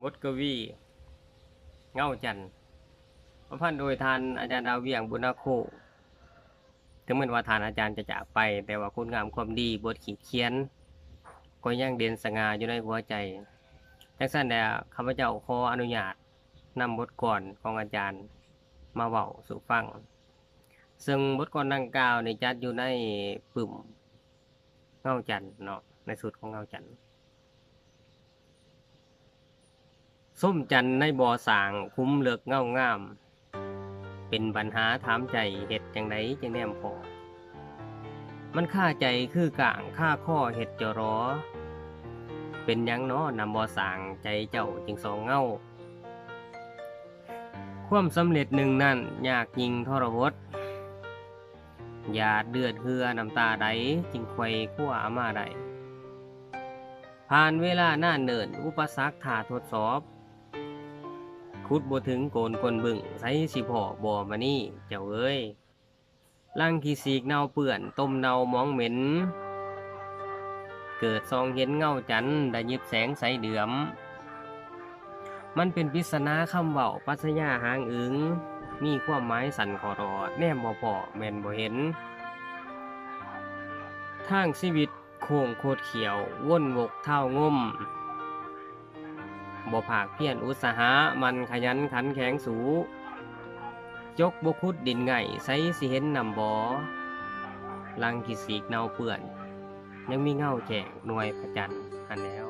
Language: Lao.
ບົດກະວີ ເງົາຈັນ ປະພັນໂດຍທ່ານອາຈານດາວວຽງ ບຸນນາໂຄ. ເຖິງແມ່ນວ່າທ່ານອາຈານຈະຈາກໄປ, ແຕ່ວ່າຄຸນງາມຄວາມດີ, ບົດຂີດຂຽນ ກໍຍັງເດັ່ນສະຫງ່າຢູ່ໃນຫົວໃຈ. ຈັ່ງຊັ້ນແລ້ວ, ຂ້າພະເຈົ້າຂໍອະນຸຍາດນຳບົດກອນຂອງອາຈານມາເວົ້າສູ່ຟັງ. ເຊິ່ງບົດກອນດັ່ງກ່າວນີ້ຈັດຢູ່ໃນປຶ້ມເງົາຈັນເນາະ, ໃນຊຸດຂອງເງົາຈັນ. ຊົມຈັນໃນບໍ່ສ້າງ ຂຸມເລິກເງົາງາມ, ເປັນບັນຫາຖາມໃຈ ເຮັດຈັ່ງໃດຈຶ່ງແນມພໍ. ມັນຄາໃຈຄືກ້າງ ຄາຄໍເຮັດຈໍລໍ, ເປັນຫຍັງນໍນຳບໍ່ສ້າງ ໃຈເຈົ້າຈຶ່ງສ່ອງເງົາ. ຄວາມສຳເລັດໜຶ່ງນັ້ນ ຍາກຍິ່ງທໍລະຫົດ, ຫຍາດເລືອດເຫື່ອນ້ຳຕາໃດ ຈຶ່ງໄຂວ່ຄວ້າເອົາມາໄດ້. ຜ່ານເວລານານເນີນ ອຸປະສັກຖ້າທົດສອບ, ຂຸດບໍ່ເຖິງໂກນກົ້ນບຶ້ງ ໃສຊິພໍ້ບໍ່ມະນີເຈົ້າເອີຍ. ລັງຂີ້ສີກເນົ່າເປື້ອນ ຕົມເນົ່າໝອງເໝັນ, ເກີດສ່ອງເຫັນເງົາຈັນ ໄດ້ຫຍິບແສງໃສເດືອມ. ມັນເປັນປິດສະໜາຄຳເວົ້າ ປັດຊະຍາຫາງອຶງ, ມີຄວາມໝາຍສັ້ນຂໍ້ຕໍ່ ແນມບໍ່ພໍ້ແມ່ນບໍ່ເຫັນ. ທາງຊີວິດໂຄ້ງຄົດຂ້ຽວ ວົນວົກທ້າວງົມ, ບໍ່ພາກພຽນອຸດສາຫະ ໝັ່ນຂະຫຍັນຂັນແຂງສູ້, ຈົກບໍ່ຂຸດດິນໄງ່ ໃສຊິເຫັນນ້ຳບໍ່. ລັງຂີ້ສີກເນົ່າເປື້ອນ ຍັງມີເງົາແຈ້ງໜ່ວຍພະຈັນຫັ້ນແລ້ວ.